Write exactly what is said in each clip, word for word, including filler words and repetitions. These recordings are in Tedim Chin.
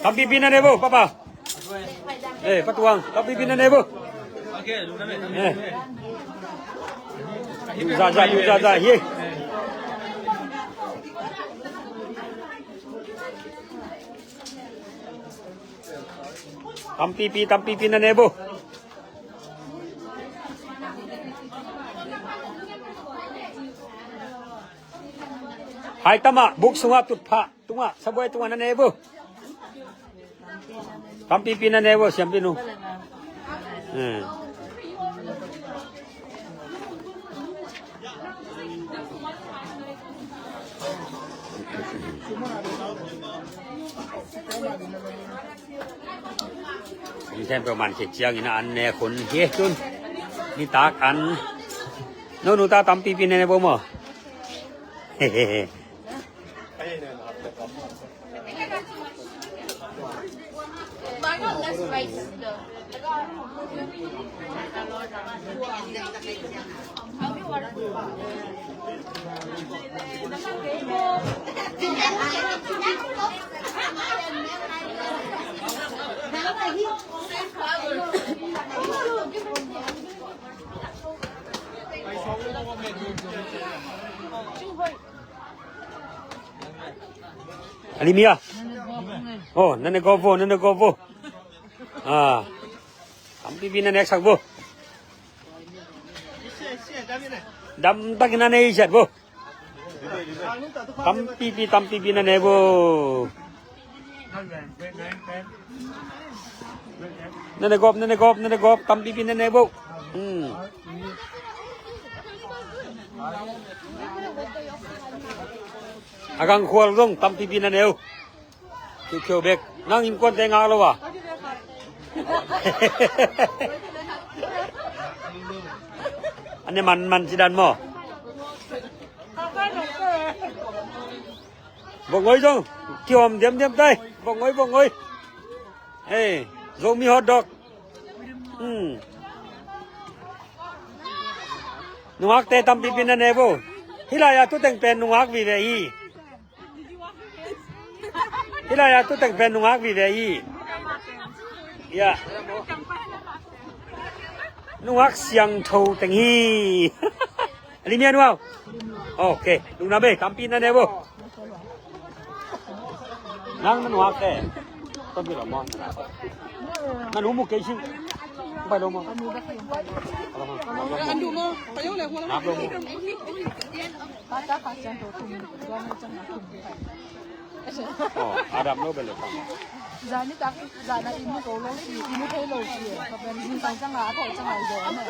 Tampipi na ne bo, papa. Eh, patuang, tampipi na ne bo. Eh. Za, za, za, za, ye. Tampipi, tampipi na ne bo. Hai tama, buk sunga tutpha. Tungah, sabuai tungah na ne bo. Tampipi na ne bo, siampi nu. Eh. Ni sem pe man khe ciang ina an ne khun hi tun. Ni tak an. No nu ta tampipi ne ne bo mo. Alimia. Oh, nane govo, nane govo. Ah. Tampipi na nek sak bo. Dam tak na ne isat bo. Tampipi, tampipi na ne bo. Nane gop, nane gop, nane gop, tampipi na ne bo. Hmm. A gang khual zong tampipi na ne uh. Khiukheu bek. Nang innkuante ngak lo a. Ane man man cidan maw. Bok ngoi zong. Kihom diamdiam tai. Bok ngoi, bok ngoi. Hey, Zomi hot dog. Hmm. Nungakte tampipi na ne bo. Hih lai-a tuteng pen nungak vive hi. Hih lai-a tuteng pen nungak vive hi. Ya. Nungak siangtho teng hi. Limia nuau. Ok. Lungna be, tampi na ne bo. Nang na nungak te. Tampi lo mo. Na nu mu kei sing. Pai lo mo. Nap lo mo. Oh, Adam lo bele. Zani tak, zana imu ko lo si, imu thei lo si. Kapen zin sang sang a, thei sang a, zo na.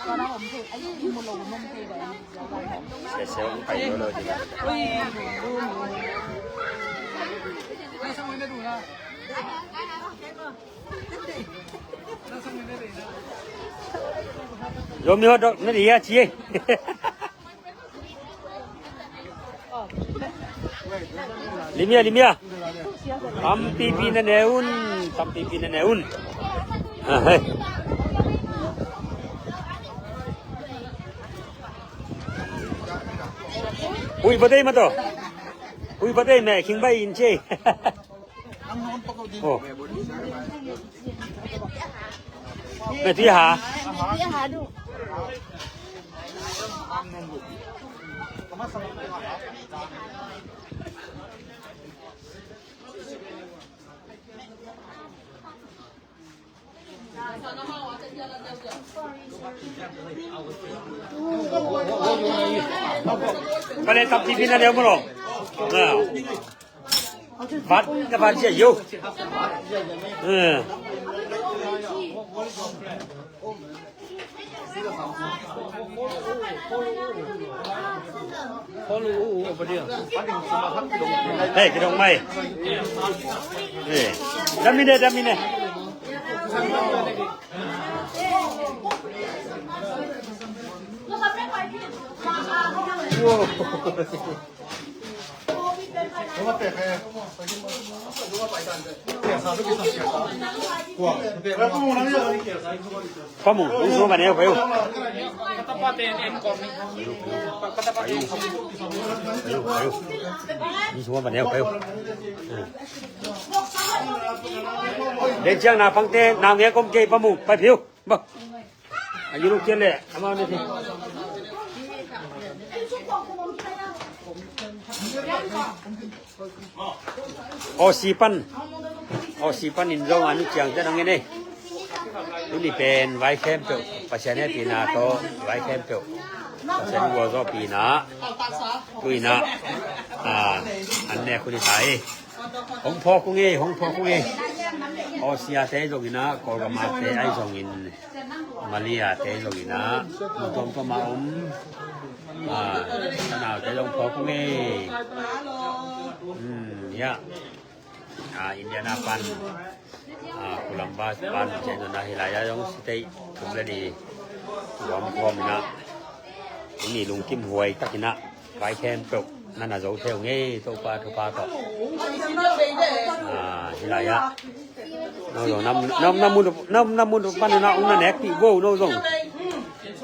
Kana om thei, ai imu lo nom thei da. Se se om pai lo lo di. Zomi hot dog na di ya ci. Limia, limia. Tampipi na ne un, tampipi na ne un. Ah, hey. Ui, ba dei ma to. Ui, ba dei me, king ba in ce. Oh. Mẹ tí hả? Pale tap tipi na dia mo lo. Vat ka vat sia yo. Eh. Hei, kidong mai. Hei. Dam ine, dam ine. Wow. Pa Mung, hong sung pan neu, pa Mung. Hong sung pan neu, pa Mung. Den ciang na pangte, na nge kom kei, Pa Mung, pai phiu. Ba. A yu luk cian le, amau ne. Aussie pan, Aussie pan in zong a nu ciang te nang in ei. Tuni pen vai khempeuh, Pasian hehpihna tawh vai khempeuh, Pasian gualzawhpihna, tuina, a, an nek hun hi ta ei. Hong phawk ung ei, hong phawk ung ei. Aussie te zong in a, Kawlgam te ai zong in, Malaysia te zong in a, mun tuamtuam a om. A, a nau te zong phawk ung ei. Hmm, ya. A, Indiana pan, a, Columbus pan, cian zong a hi lai a zong state thum le ni tuam khawm in a. Tuni lungkim huai tak in a. Vai khempeuh na na zo thei ung ei, Topa thupha tawh. A, hi lai ah. No zong nam, nam, nam mun, nam, nam mun pan na ung na nekpih vo, no zong.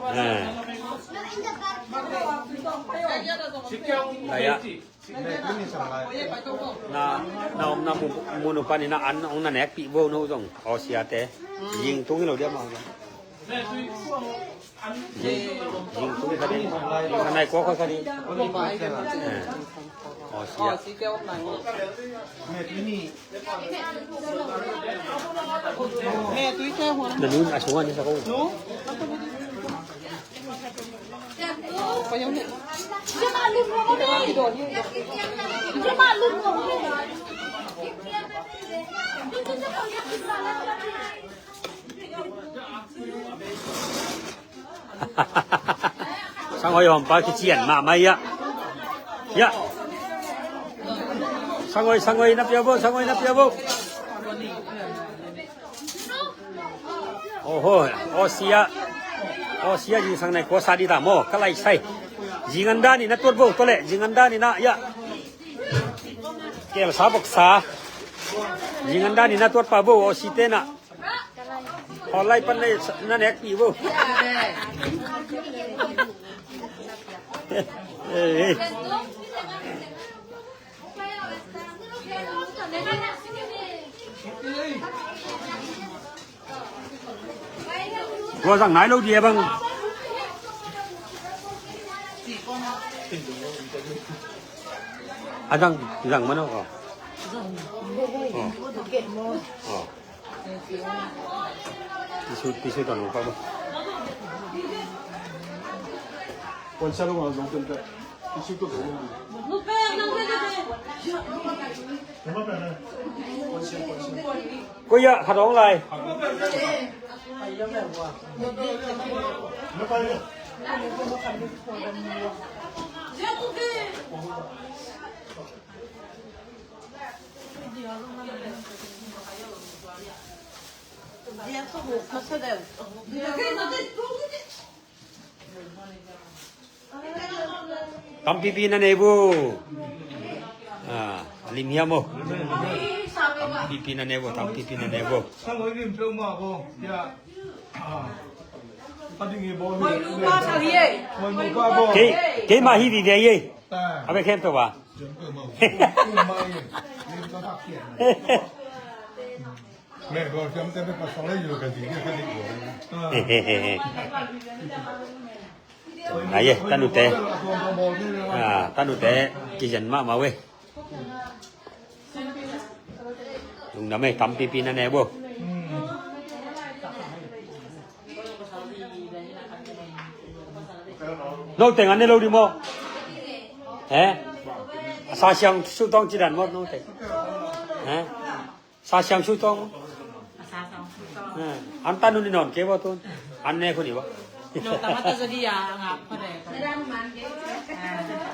A. Lai ah. Na, na om na mun, mun pan na an ung na nekpih vo, no zong. Aussie te. Zing tung hi lo dia ma. Zing, zing tung kha ding. Kha nai kua kha ding. Eh. Aw, sia. Na nun a sung a ni sa ko. Sangoi hawmpa kician mahmah ia. Ia. Sangoi, sangoi na pia bo, sangoi na pia bo. Oho, aw sia. Aw sia, zingsang nai kua sa di ta maw, ka lai sai. Zingan dan in na tuat bo, tole, zingan dan in na, ia. Kel sa bok sa. Zingan dan in na tuat pa bo, aw si te na. Online pan na, na nekpih bo. Eh, eh. Tua zang nai lo dia bang. A dang, zang mano. Oh. Oh. Oh. Tisu, tisu tuan lupa bo. Kuan sa lo ma zong tuan ka. Tisu tuan lo. Ko ia khat hong lai. Tampipi na nei bo. Ah, lim hiam o. Tampipi na nei bo, tampipi na nei bo. Kei, kei mah hi vive ei. A bek khempeuh a. Ai, tanute. Ah, tanute. Kizen mahmah ve. Lungdam e, tampipi na ne bo. No teng an ne lo di maw? He? Sa siang su tawng ci dan maw, no teng? He? Sa siang su tawng. He. An tanu ni nawn kei bo tun. An ne khuni bo.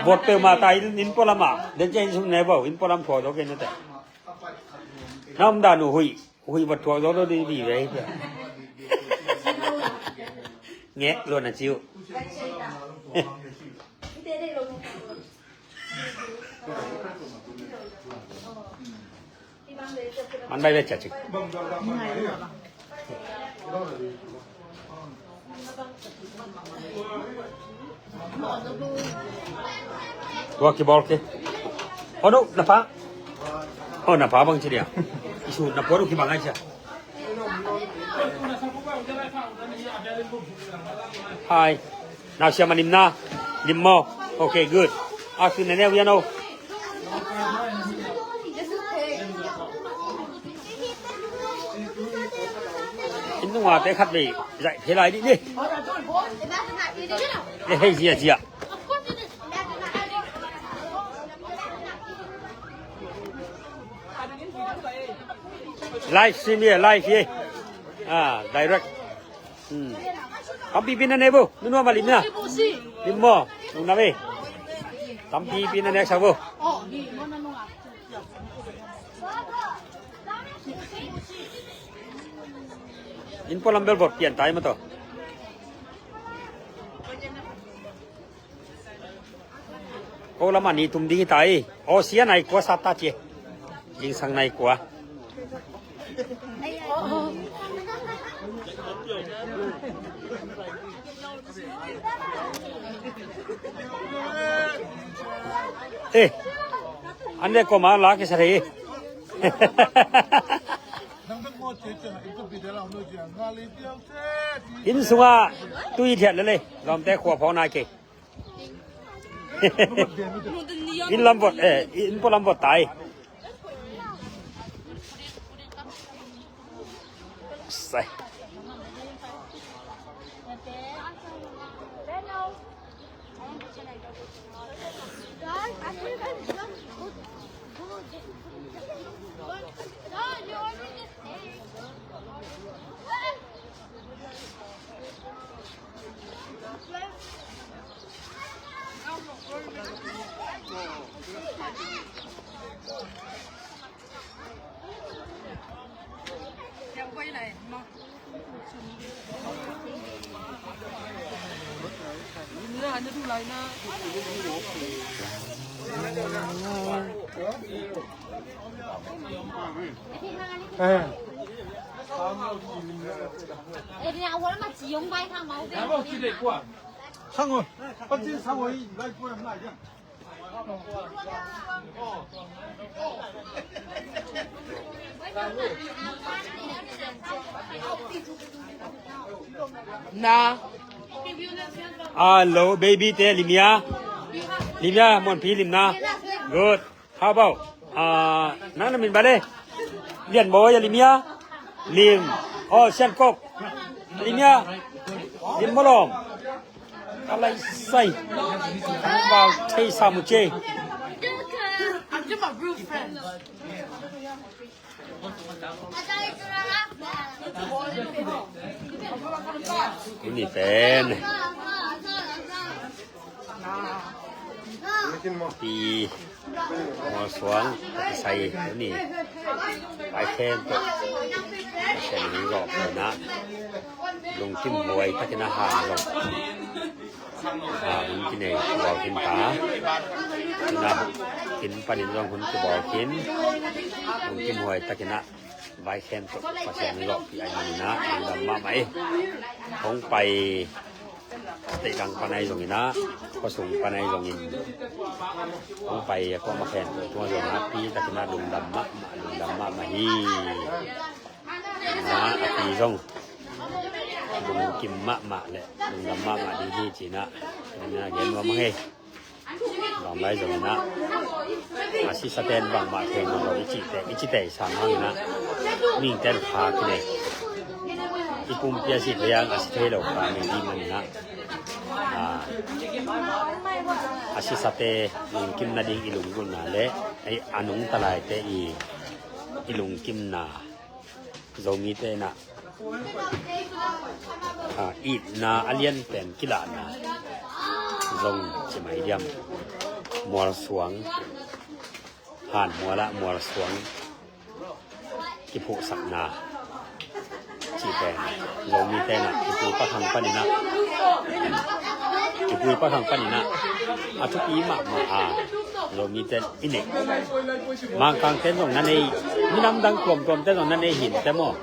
Vot peuhmah ta in, inn pualam ah. Den ciang inn sung ne bo, inn pualam thuak dawk in na teh. Na om dan uh huih. Huih va thuak zo lo ding vive hi pia. Ngek luan a ciu. An bai ve cia cik. Tua kibawl ke. Oh no, na pa. Oh, na pa bang ci dia. Isu na pa du kibang ai cia. Hai. Nau siam a lim na. Lim maw. Okay, good. A khin na neu ya no. In nunga te khat vei zaih thei lai dih ni. E hei zia zia. Live stream hi, live hi. Ah, direct. Hmm. Tampipi na ne bo, nunu ama lim na. Lim mo, nung na ve. Tampipi na ne sa bo. In po lam bel bot pian tai ma to. Ko lam a ni tum ding hi ta hi. Aw sia nai kua sat ta ci. Zingsang nai kua. Eh, an le kua ma la ke sa thei. Inn sunga tui thiat lele. Lawmte khua phawk nai kei. Inn lam vot, eh, inn po lam vot tai. Sai. Na. Hello, baby te limia. Limia, muanpi limna. Good. How about? Ah, nang na min bale. Lian boy limia. Lim. Oh, sian kok. Limia. Lim molom. Ka lai sai. Bal thei sa mu ce. Uni pen. Pi. Mual suang, Tapisai, uni. Ai khen to. Khen ni go na. Lungkim huai takin a han zong. Ah, hun kinei, kibawl khin ta. Tuna, kin panin zong hun kibawl khin. Lungkim huai takin a. Vai khen to, Pasian zawhpih ahih manin ah, lungdam mahmah hi. Hong pai, state dang pan ahi zongin ah, khuasung pan ahi zongin. Hong pai, a kuamah khen to, tua zong ah, pi takin ah, lungdam mahmah, lungdam mahmah hi. Na, a pi zong. Lungkim mahmah le, lungdam mahmah ding hi ci-in ah. Ina gen nuam hang hi. Bang bai zong ina. A sisate in bangmah thei nawn lo i cihte, i cihte i sang hang ina. Mihingte in kha kinei. I pumpi a si thei hang a si thei lo kha nei ding man ina. A, a sisate lungkim nading i lunggulhna le, a nungta laite i, i lungkimna. Zomite in ah, a, itna a lianpen kilahna zong ci mai diam. Mualsuang, han mual ah mualsuang kiphuhsakna cih pen Zomite in ah kipui pakhang panin ah, kipui pakhang panin ah A thupi mahmah a, Zomite in i neih. Mangkangte zong na nei, minam dang tuamtuamte zong na nei hi inteh maw.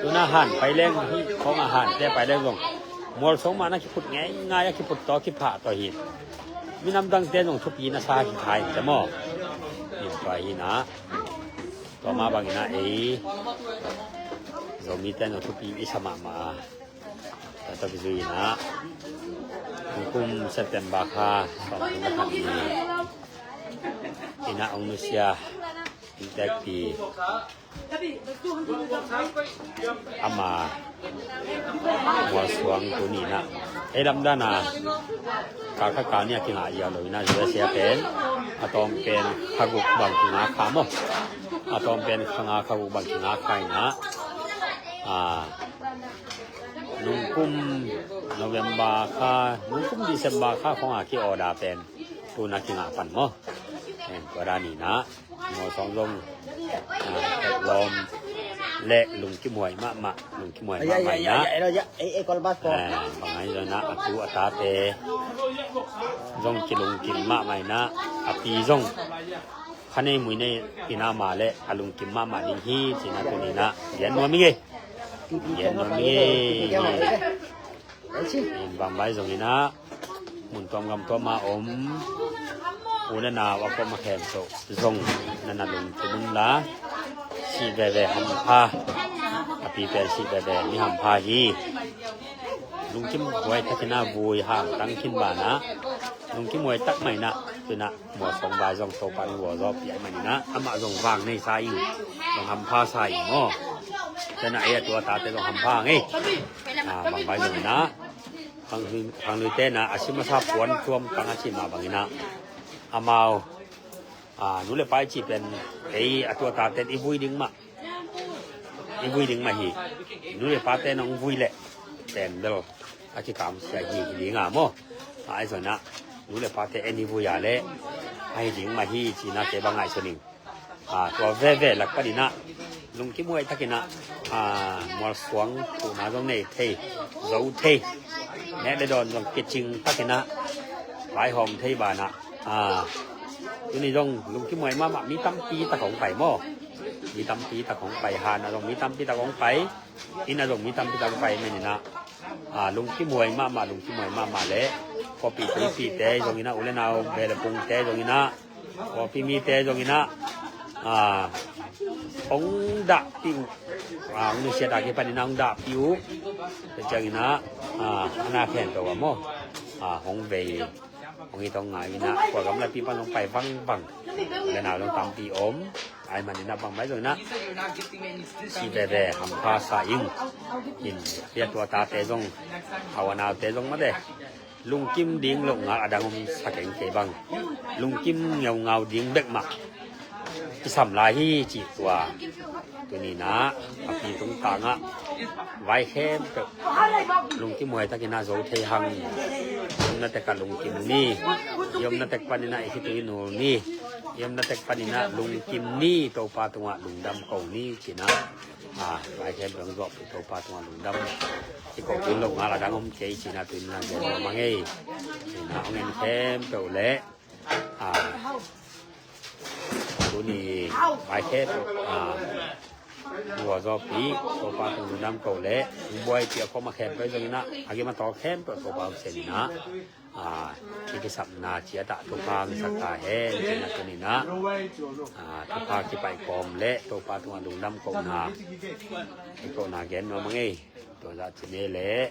Tuna han pai leng hi, khong a hante pai leng zong mualsuang mah na kiphut ngeingai a, kiphut tawh kiphah tawh hi. Minam dangte zong thupi na sa hi kha inteh maw. Hi tua hi na. Tua mah bangin a ei Zomite zong thupi i sa mahmah a. Tua tawh kizui in a, kum September kha sawmthum le khat ni in a hong nusia inntekpi ama mualsuang tuni in a, ei lamdan a kal khat kal nih a kingah ziau lo in a, U S A pen a tawm pen kha guk bang kingah kha maw. A tawm pen kha nga kha guk bang kingah kha in a, a, nungkum November kha, nungkum December kha khong a ki-order pen tuna kingah pan maw. En, tua dan in a, mualsuang zong, a, etlawm le lungkimhuai mahmah, lungkimhuai mahmah in a. Eh, bang ahi zong in a, a tu a tate zong kilungkim mahmah in a, a pi zong kha nei mui nei in a, ama le a lungkim mahmah ding hi ci in a tuni in a gen nuam ing ei. Gen nuam ing ei. Bang bai zong in a, mun tuam gam tuam a om u le nau a kuamah khempeuh zong na na lungkim un la, sih veve hampha, a pi pen sih veve mi hampha hi. Lungkimhuai takin a vui hang tang khin banah, lungkimhuai tak mah in a, tu in a mualsuang vai zong Topa in vualzawhpih ahih manin a, amah zong vang nei sa ing, zong hampha sa ing maw. Tu in a ei a tu a tate zong hampha ngei. A, bang bai zong in a, khangluite in a, a si masa puan tuam tang a ci mah bangin a, amau, a, nu le pa i cih pen ei a tu a tate i vui ding mah, i vui ding mah hi. Nu le pate in hong vui leh pen bel a kikamsia hi, hi ding a maw. A, ahi zong in a, nu le pate en i vui a leh a hi ding mah hi ci in a kei bang ngaihsun ing. A, tua veve lak panin a, lungkimhuai takin a, a, mualsuang tuhna zong nei thei, zo thei, nek le dawn zong kicing takin a, vaihawm thei banah, a, tuni zong lungkimhuai mahmah, mi tampi tak hong pai maw. Mi tampi tak hong pai, han ah zong mi tampi tak hong pai, inn ah zong mi tampi tak hong pai manin a, a, lungkimhuai mahmah, lungkimhuai mahmah le khuapi tuipite zong in a, u le nau, beh le pungte zong in a, khuapi mite zong in a, a, hong dahpih uh, a, hong nusiat a kipanin a hong dahpih uh. Tua ciangin a, a, a na khempeuh a maw, a, hong vei, hong it hong ngai in a, kua gamlapi pan hong pai vangbang le nau zong tampi om. Ahih manin a bang bai zong in a, sih veve hampha sa ing. In, a pi a tu a tate zong, a u a naute zong mah de, lungkim ding loh ngal a dang om sa keng kei bang, lungkim ngeungau ding bek mah kisam lai hi cih tua. Tuni in a, a pi tungtang ah vai khempeuh lungkimhuai takin a zo thei hang. I omna tek ah lungkim ni, i omna tek panin a i khitui nul ni, i omna tek panin a lungkim ni, Topa tungah lungdam ko ni ci in a, a, vai khempeuh hong zuahpih Topa tungah lungdam i ko ding loh ngal a dang om kei ci in a tuni in a gen nuam ing ei. Ci in a hong en khempeuh le, a, tuni vai khempeuh, a, vualzawhpih Topa tungah lungdam ko le, hong buaipih a kuamah khempeuh zong in a, a gim a tawl khempeuh Topa hong sem in a, a, i kisapna ciat ah thupha hong sak ta hen ci in a tuni in a, a, thupha kipaih kawm le Topa tungah lungdam kohna, i kohna gen nuam ing ei. Tua zah ci ni le,